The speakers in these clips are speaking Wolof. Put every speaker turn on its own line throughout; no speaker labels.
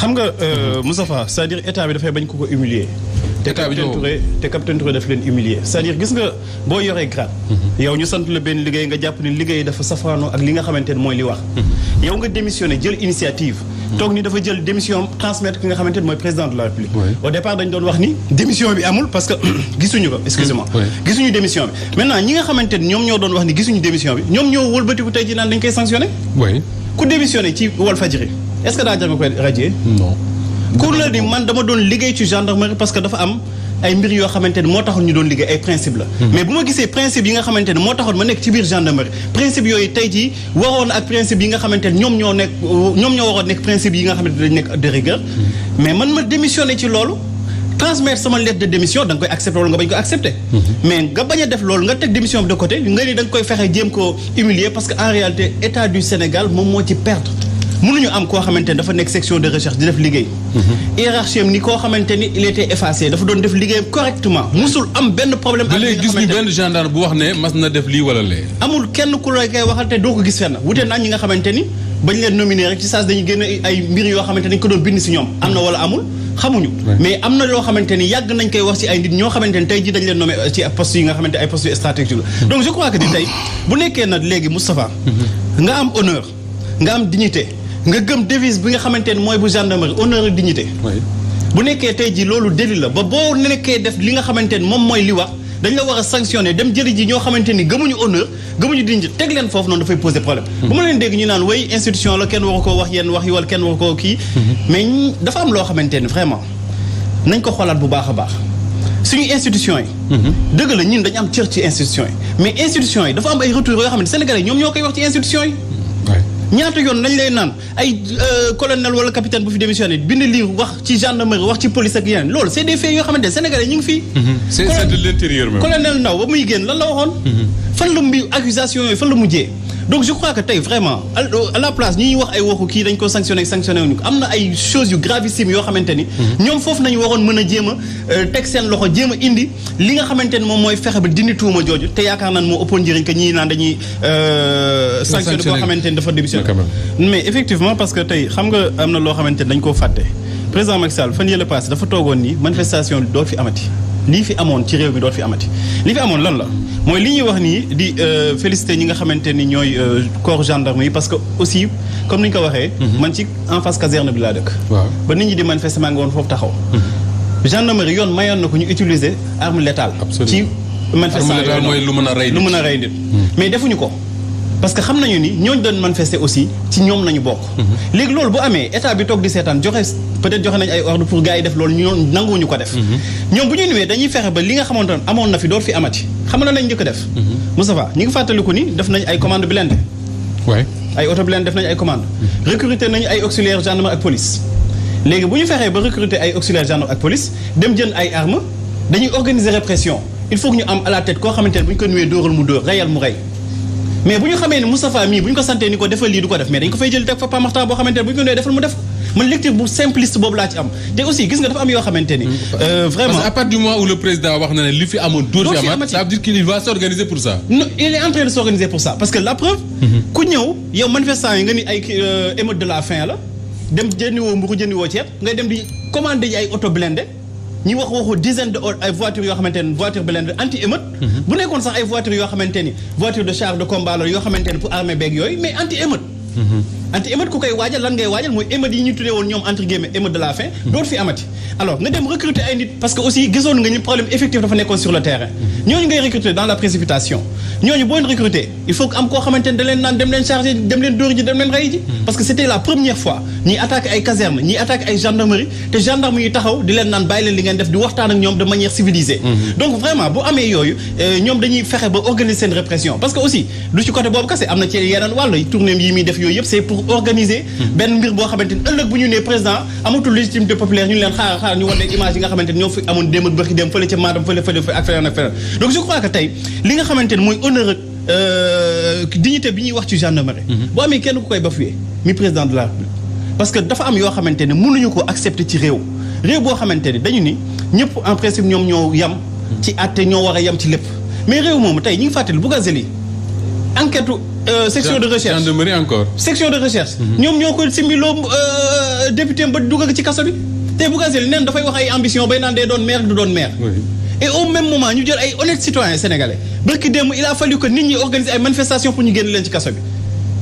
xam nga Moustapha c'est-à-dire état bi dafay bañ ko humilier. te capitaine Touré daf leen humilier c'est-à-dire gis nga boo yoree grade. yow ñu sant la benn liggéey nga jàpp ni liggéey dafa safaanoo ak li nga xamante ne mooy li wax. yow nga démissionné jël initiative. toog ni dafa jël démission transmettre ki nga xamante ne mooy président de la République. au départ dañ doon wax ni démission bi amul parce que gisuñu ko excusez-moi. gisuñu démission bi maintenant ñi nga xamante ne ñoom ñoo doon wax ni gisuñu démission bi ñoom ñoo wëlbatiku tey ji naan dañ koy sanctionné. ku démissionné ci Walfadjri est-ce que daa jar nga koy radier.
non.
ku la ni man dama doon liggéey ci gendarmerie parce que dafa am ay mbir yoo xamante ne moo taxoon ñu doon liggéey ay principe la. mais bu ma gisee principe yi nga xamante ne moo taxoon ma nekk ci biir gendarmerie principe yooyu tey jii waroon ak principe yi nga xamante ne ñoom ñoo waroon nekk principe yi nga xamante ne dañ nekk de rigueur. mais man ma démissionné ci loolu. transmettre sama lettre de démission da nga koy accepter wala nga bañ ko accepter. mais nga bañ a def loolu nga teg démission bi de côté nga ni da nga koy fexe jéem koo humilier parce que en réalité état du Sénégal moom moo ci perdre. mënuñu am koo xamante ni dafa nekk section de recherche di def liggéey. hiérarchie am ni koo xamante ni il était effacé dafa doon def liggéeyam correctement musul am benn problème.
ak léegi gis ñu benn gendarme bu wax ne mas na def lii wala lee.
amul kenn ku la koy waxal te doo ko gis fenn wute naa ñi nga xamante ni bañ leen nominé rek ci saa dañuy génn ay mbir yoo xamante ni ko doon bind si ñoom am na wala amul. xamuñu mais am na loo xamante ni yàgg nañ koy wax ci ay nit ñoo xamante ni tey jii dañ leen nommé ci poste yi nga xamante ay postes yu stratégique la donc je crois que ni tey bu nekkee nag léegi Moustapha nga am honneur nga am dignité nga gëm devise bi nga xamante ni mooy bu gendarmerie honneur et dignité bu nekkee tey jii loolu délit la ba boo nekkee def li nga xamante ni moom mooy li wax dañ la war a sanctionner dem jëli ji ñoo xamante ni gëmuñu honneur gëmuñu dignité teg leen foofu noonu dafay poser problème bu ma leen dégg ñu naan way institution la kenn waru koo wax yenn wax yi wala kenn waru koo kii mais dafa am loo xamante ni vraiment nañ ko xoolaat bu baax a baax suñu institution yi dëgg la ñun dañu am cër ci institution yi mais institution yi dafa am ay retours yoo xam ne Sénégalais ñoom ñoo koy wax ci institution yi ñaata yoon nañ lay naan ay colonel wala capitaine bu fi démissionné bind lii wax ci gendarmerie wax ci police ak yeneen loolu c'est des faits yoo xamante ne Sénégalais ñu ngi fii
c'est de l'intérieur même
colonel Ndaw ba muy génn lan la waxoon fan la mbi accusation yooyu fan la mujjee donc je crois que tey vraiment à la place ñi ñuy wax ay waxu kii dañ ko sanctionné wuñu ko am na ay choses yu gravissimes yoo xamante ni ñoom foofu nañu waroon mën a jéem a teg seen loxo jéem a indi li nga xamante ni moom mooy fexe ba dindi tuuma jooju te yaakaar naan moo ëppoon njëriñ que ñii naan dañuy sanctionné koo xamante ni dafa démissionné mais effectivement parce que tey xam nga am na loo xamante ni dañ koo fàtte président Macky Sall fan yële passé dafa toogoon ni manifestation doot fi amati lii fi amoon ci réew mi doot fi amati lii fi amoon lan la mooy li ñuy wax nii di féliciter ñi nga xamante ni ñooy corps gendarme yi parce que aussi comme ni ñu ko waxee man ci en face caserne bi laa dëkk ba nit ñi di manifester maa ngi woon foofu taxaw gendarmerie yoon mayoon na ko ñu utiliser arme létale ci manifestation
mooy lu mën a rey
nit mais defuñu ko parce que xam nañu ni ñooñu doon manifester aussi ci ñoom nañu bokk léegi loolu bu amee état bi toog di seetaan joxe nañ ay ordre pour gars yi def loolu ñoom nanguwuñu ko def ñoom bu ñu ñëwee dañuy fexe ba li nga xamante ne amoon na fi doot fi amati xam nga nañ njëkk def Moustapha ñi ngi fàttaliku ni def nañ ay commande blindé ay auto blindé def nañ ay commande recruter nañu ay auxiliaire gendarme ak police léegi bu ñu fexee ba recruter ay auxiliaire gendarme ak police dem jënd ay armes dañuy organiser répression il faut que ñu am à la tête koo xamante ne bu ñu ko nuwee dóoral mu dóor reyal mu rey mais bu ñu xamee ne Moustapha mii bu ñu ko santee ni ko defal lii du ko def mais dañ ko fay jël teg fa Pape Makhtar boo xamante ne bu ñu ko nee defal mu def man lecture bu simpliste boobu laa ci am te aussi gis nga dafa am yoo xamante ni vraiment
parce que à partir du moment où le président wax na ne li fi amoon dóor fi amaat ça veut dire qu'il va s'organiser pour ça
non il est en train de s'organiser pour ça parce que la preuve ku ñëw yow manifestant yi nga ni ay émeute de la faim la dem jëndiwoo mburu jëndiwoo ceeb ngay dem di commander ji ay auto blindé ñi waxu dizaine de ay voitures yoo xamante ne voiture blindée anti émeute bu nekkoon sax ay voitures yoo xamante ni voiture de char de combat la yoo xamante ni pour armée beeg yooyu mais anti émeute anti émeute ku koy waajal lan ngay waajal mooy émeute yi ñu tuddee woon ñoom entre guillemets émeute de la faim dootu fi amati alors nga dem recruter ay nit parce que aussi gisoon nga ni problème effectif dafa nekkoon sur le terrain ñooñu ngay recruter dans la précipitation ñooñu boo leen recruter il faut que am koo xamante ne da leen naan dem leen charger dem leen dóor ji dem leen rey ji parce que c'était la première fois ñiy attaqué ay caserne ñiy attaqué ay gendarmerie te gendarme yi taxaw di leen naan bàyyi leen li ngeen def di waxtaan ak ñoom de manière civilisée donc vraiment bu amee yooyu ñoom dañuy fexe ba organiser seen répression parce que aussi du ci côté boobu kese am na ci yeneen wàll tournée yi muy def yooyu yëpp c'est pour organiser benn mbir boo xamante ni ëllëg bu ñu nee président amatul légitimité populaire ñu leen xaar ñu wan leen image yi nga xamante ni ñoo fi amoon démb ak bërki dem fële ca maadam fële ak feneen donc je crois que tey li nga xamante ni mooy honneur ak dignité bi ñuy wax ci gendarmerie boo amee kenn ku koy bafoué mi président de la République parce que dafa am yoo xamante ne mënuñu ko accepter ci réew boo xamante ni dañu ni ñëpp en principe ñoom ñoo yam ci àtte ñoo war a yam ci lépp mais réew moomu tey ñu ngi fàttali Bougazelli enquête section de recherche
gendarmerie encore.
section de recherche. ñoom ñoo ko simbiloo député ba dugg ci kaso bi. te Bougazelli neen dafay wax ay ambition bay naan dee doon maire du doon maire. et au même moment ñu jël ay honnêtes citoyens sénégalais barki démb il a fallu que nit ñi organiser ay manifestations pour ñu génn leen ci kaso bi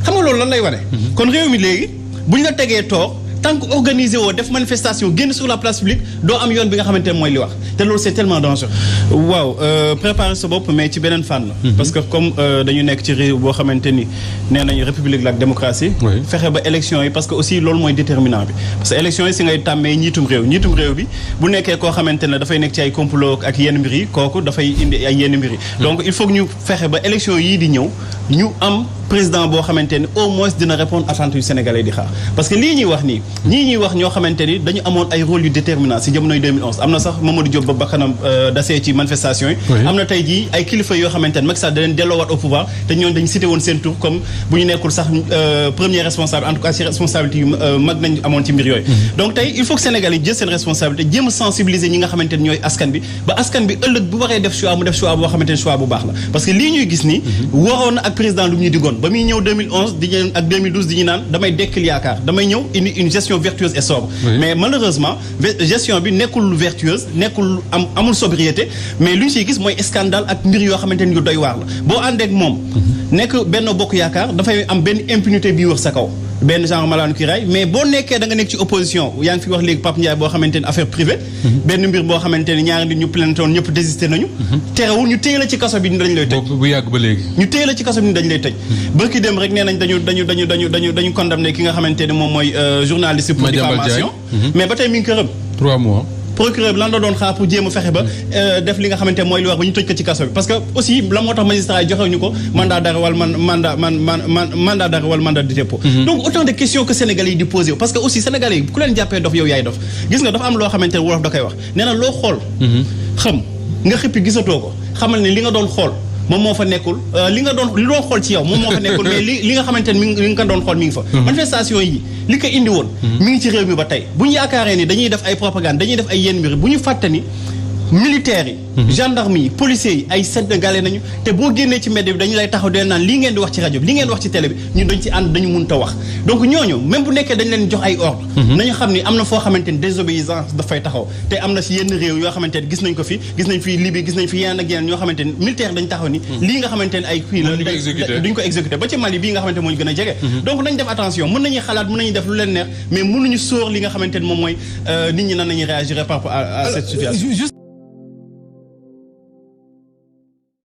xam nga loolu lan lay wane. kon réew mi léegi bu ñu la tegee toog tant que organiser woo def manifestation génn sur la place publique doo am yoon bi nga xamante ne mooy li wax te loolu c'est tellement dangereux. waaw préparer sa bopp mais ci beneen fànn. parce que comme dañu nekk ci réew boo xamante ni nee nañu république la ak démocratie. fexe ba élection yi parce que aussi loolu mooy déterminant bi. parce que élection yi si ngay tàmmee njiitum réew bi bu nekkee koo xamante ne dafay nekk ci ay complot ak yenn mbir yi kooku dafay indi ay yenn mbir yi. donc il faut que ñu fexe ba élection yii di ñëw ñu am président boo xamante ni au moins dina répondre attentes yu sénégalais di xaar parce que lii ñuy wax nii. ñii ñuy wax ñoo xamante ni dañu amoon ay rôle yu déterminant si jamonoy 2011 am na sax Mamadou Diop ba bakkanam dasee ci manifestation yi. am na tey jii ay kilifa yoo xamante ne Macky Sall da leen delloowaat au pouvoir te ñooñu dañu cité woon seen tour comme bu ñu nekkul sax premier responsable en tout cas ci responsabilité yu mag nañ amoon ci mbir yooyu. donc tey il faut que Sénégal yi jël seen responsabilité jéem a sensibiliser ñi nga xamante ni ñooy askan bi ba askan bi ëllëg bu waree def choix mu def choix boo xamante ni choix bu baax la parce que lii ñuy gis nii waroon na ak président lu mu ñu digoon ba muy ñëw 2011 di ñu ak 2012 di ñu naan damay dekkil yaakaar damay ñëw indi une gestion vertueuse et sobre. mais malheureusement gestion bi nekkul vertueuse nekkul amul sobriété mais lu ñu siy gis mooy scandale ak mbir yoo xamante ni yu doy waar la boo àndeek moom nekk Benno Bokk Yaakaar dafay am benn impunité bi wër sa kaw benn genre malaanu kiraay mais boo nekkee da nga nekk ci opposition yaa ngi fi wax léegi Pape Ndiaye boo xamante ni affaire privée benn mbir boo xamante ni ñaari nit ñu plaintoon ñëpp désisté nañu terewul ñu téye la ci kaso bi ni dañ lay tëj
bu yàgg ba léegi ñu
téye la ci kaso bi ni dañ lay tëj bërki dem rek nee nañ dañu condamné ki nga xamante ni moom mooy journaliste pour diffamation mais ba tey mi ngi këram
3 mois
procureur bi lan la doon xaar pour jéem a fexe ba def li nga xamante mooy li wax ba ñu tëj ko ci kaso bi parce que aussi la moo tax magistrat yi joxew ñu ko mandat d'arrêt wala mandat d'arrêt wala mandat de dépôt donc autant de questions que sénégalais yi di posé parce que aussi sénégalais yi ku leen jàppee dof yow yaay dof gis nga dafa am loo xamante ne wolof da koy wax nee na loo xool xam nga xëppi gisatoo ko xamal ne li nga doon xool moom moo fa nekkul li doon xool ci yow moom moo fa nekkul mais li nga xamante ne li nga ko doon xool mi ngi fa manifestation yi li ko indi woon mi ngi ci réew mi ba tey bu ñu yaakaaree ni dañuy def ay propagande dañuy def ay yenn mbir bu ñu fàtte ni militaires yi gendarmes yi policiers yi ay sénégalais nañu te boo génnee ci mbedd bi dañu lay taxaw dee naan lii ngeen di wax ci rajo bi li ngeen di wax ci télé bi ñun dañ ci ànd dañu mun ta wax donc ñooñu même bu nekkee dañ leen jox ay ordre nañu xam ni am na foo xamante ni désobéissance dafay taxaw te am na si yenn réew yoo xamante ni gis nañ ko fi gis nañ fi Libye gis nañ fi yeneen ak yeneen ñoo xamante ni militaire dañ taxaw ni lii nga xamante ni ay fii la duñ ko exécuter ba ci Mali bii nga xamante moo ñu gën a jege donc nañ def attention mën nañuy xalaat mën nañuy def lu leen neex mais mënuñu sóor li nga xamante ni moom mooy nit ñi nan nañuy réagir par rapport à cette situation